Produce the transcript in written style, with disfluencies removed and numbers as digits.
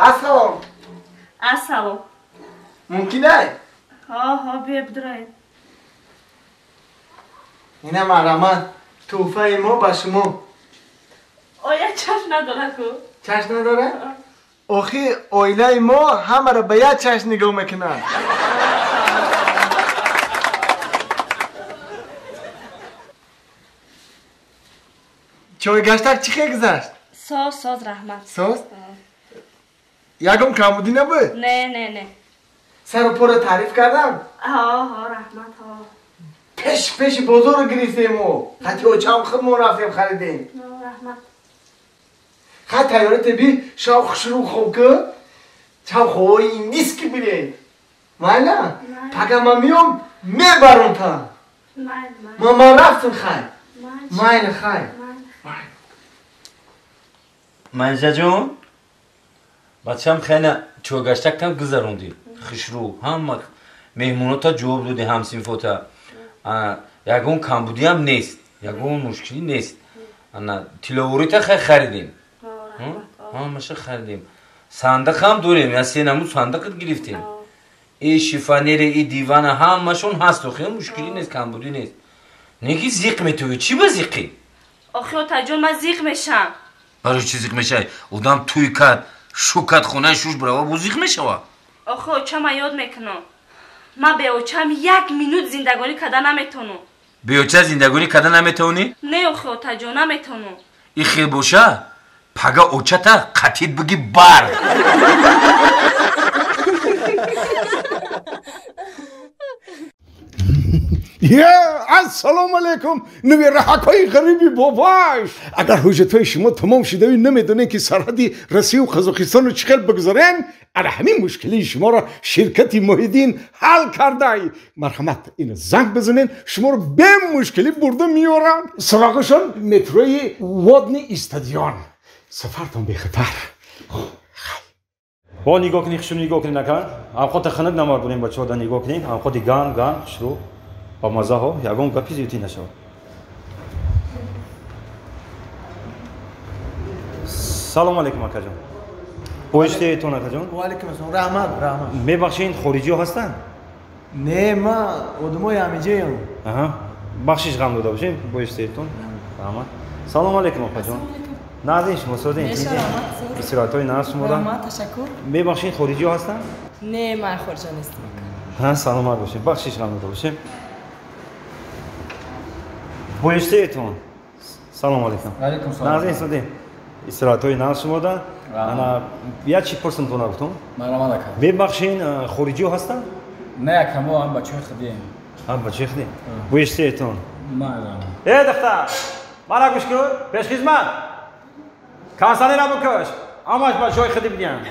Ассалом. Ассалом. Мумкин ай? Ҳо, ҳо, биё бидроед. Ина марҳамат, тӯҳфаи мо ба шумо. Оя чашм надора ку? Чашм надора? Охи оилаи мо ҳамаро ба як чашм нигоҳ мекунад. Чойгаштак чӣ хел гузашт? Соз, соз, раҳмат. Соз? Ягон камбудӣ набуд? Не, не, не. Сару порро таъриф кардам? Ҳо, ҳо, раҳмат, ҳо. Пеш пеши бозорро гирифтему. Хати очам худмон рафтем харидем. Раҳмат. Хай тайёра теби шав хушрӯ хоб ку. Чав ховои индиски бирем. Майла? Пага ман миём мебарам та. Ман рафтам хай. Майла хай. Манижаҷон, бачам хеле чойгаштактам гузарондӣ. Хушрӯ, ҳама меҳмонота ҷавоб додӣ, ҳамсинфота. Ягон камбудиам нест, ягон мушкилӣ нест. Тиловорита хай харидем. Ҳамаша харидем. Сандиқам дорем, я се намуд сандиқат гирифтем. И шифонери, и дивана ҳамашон ҳаст, охи мушкилӣ нест, камбудӣ нест. Неки зиқ метавӣ, чӣ ба зиқӣ? Охи отаҷон, ман зиқ мешам. Барои чӣ зиқ мешавӣ? Одам тӯй кард, шу кард, хонаи шуш барава, бо зиқ мешава. Охи очама ёд мекунам. Ман беочам як минут зиндагонӣ карда наметавонам. Беоча зиндагонӣ карда наметавонӣ? Не, охи отаҷон, наметавонам. И хел боша, пага очата қатид биги бар. Ассалому алайкум, набираҳакҳои ғариби бобош. Агар ҳуҷҷатҳои шумо тамом шудавӣ намедонед ки сарҳади Россию Қазоқистону чӣ хел бигузорен, ана ҳамин мушкилии шуморо ширкати Муҳиддин ҳал кардай. Марҳамат, ина занг бизанед, шуморо бемушкилӣ бурда меоранд. Суроғашон метрои Водни стадион. Сафартон бехатар. Бо нигоҳ кунед, хушрӯ нигоҳ кунед, ака. Авқота хунук намар бурем бачаҳо, да нигоҳ кунед. Авқоти ган, ган, хушрӯ. Ба мазаҳо ягон гапи зиёдтӣ нашавад. Салом алейкум, акаҷон. Боиштеетон, акаҷон? Ва алейкум ассалом. Раҳмат, раҳмат. Мебахшед, хориҷиҳо ҳастанд? Не, ман одамои ҳамиҷаям. Аҳа, бахшиш ғам дода бошем, боиштеетон. Раҳмат. Салом алейкум, апаҷон. Наздин шумо, созин. Истироҳатҳои нағз шумода. Раҳмат, ташаккур. Мебахшед, хориҷиҳо ҳастанд? Не, ман хориҷа нестам. Ҳа, саломат бошед. Бахшиш ғам дода бошем. Боиштеетон. Салом алейкум. Алейкум салом. Наздин созин. Истироҳатҳои нағз шумода. Ана як чӣ пурсам то нагуфтум? Марҳамат, ака. Мебахшед, хориҷиҳо ҳастанд? Не, ака, мо ҳам бачаҳои худием. Ҳам бачаҳои худием. Боиштеетон. Марҳамат. Э, духтар, мана гӯш кун, пешхизмат. Кансанера бикаш. Ҳамаш бачаҳои худи бидиҳанд.